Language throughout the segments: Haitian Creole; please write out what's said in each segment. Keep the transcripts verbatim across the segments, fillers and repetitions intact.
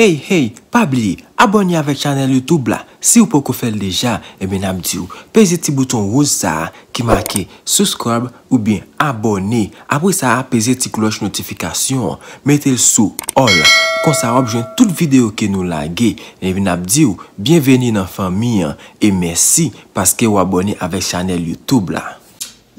Hey, hey, pa bliye abòne avèk chanèl YouTube la. Si w poko fè l deja, ebyen n ap di w, peze ti bouton wouj sa a ki make subscribe oubyen abòne. Apre sa a, peze ti klòch notifikasyon an, mete l sou all. Konsa w ap jwenn tout videyo ke nou lage. Epi n ap di w, byenveni nan fanmi an e mèsi paske w abòne avèk chanèl YouTube la.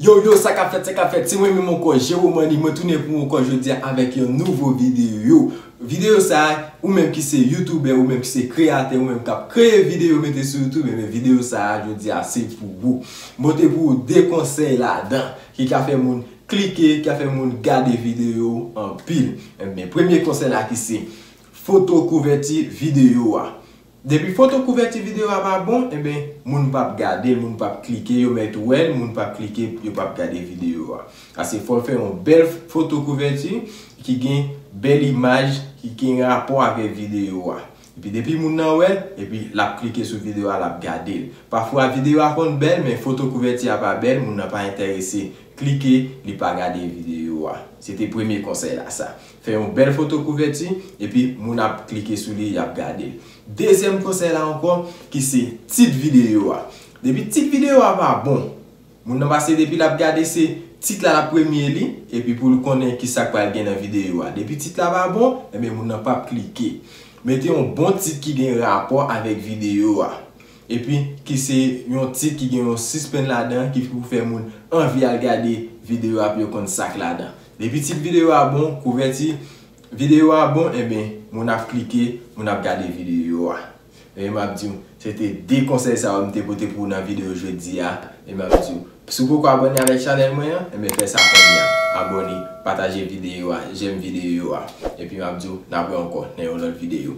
Yo, yo, sa k ap fèt, sa k ap fèt? Se mwen menm ankò, Jero Money, mwen tounen pou ou ankò jodi a avèk yon nouvo videyo. Videyo sa a, ou menm ki se youtubè, ou menm ki se kreyatè, ou menm k ap kreye videyo mete sou YouTube, ebyen videyo sa a jodi a se pou ou. Mwen te pou ou de konsèy ladan ki ka fè moun klike, ki ka fè moun gade videyo anpil. Ebyen premye konsèy la ki se foto kouvèti videyo a. Depi foto kouvèti videyo a pa bon, ebyen moun p ap gade l, moun p ap klike, yo mèt wè l, moun p ap klike, yo p ap gade videyo a. Paske fò l fè yon bèl foto kouvèti ki gen bèl imaj, ki gen rapò avèk videyo a. Epi depi moun nan wè l, epi l ap klike sou videyo a, l ap gade l. Pafwa videyo a konn bèl, men foto kouvèti a pa bèl, moun nan pa enterese klike, li pa gade videyo a. Se te premye konsèy la sa. Fè yon bèl foto kouvèti, epi moun ap klike sou li, y ap gade l. Dezyèm konsèy la ankò, ki se tit videyo a. Depi tit videyo a pa bon, moun nan pase depi l ap gade se tit la l ap premye li, epi pou l konnen ki sa k pral gen nan videyo a. Depi tit la pa bon, ebyen moun nan p ap klike. Mete yon bon tit ki gen rapò avèk videyo a. Epi ki se yon tit ki gen yon sispenn ladan ki pou fè moun anvi al gade videyo a pou yo konn sa k ladan. Depi tit videyo a bon, kouvèti videyo a bon, ebyen moun ap klike, moun ap gade videyo a. E m ap di w, se te de konsèy sa yo m te pote pou ou nan videyo jodi a. E m ap di w, si w poko abòne avèk chanèl mwen an, ebyen fè sa kounye a. Abòne, pataje videyo a, jèm videyo a. Epi m ap di w, n ap wè ankò nan yon lòt videyo.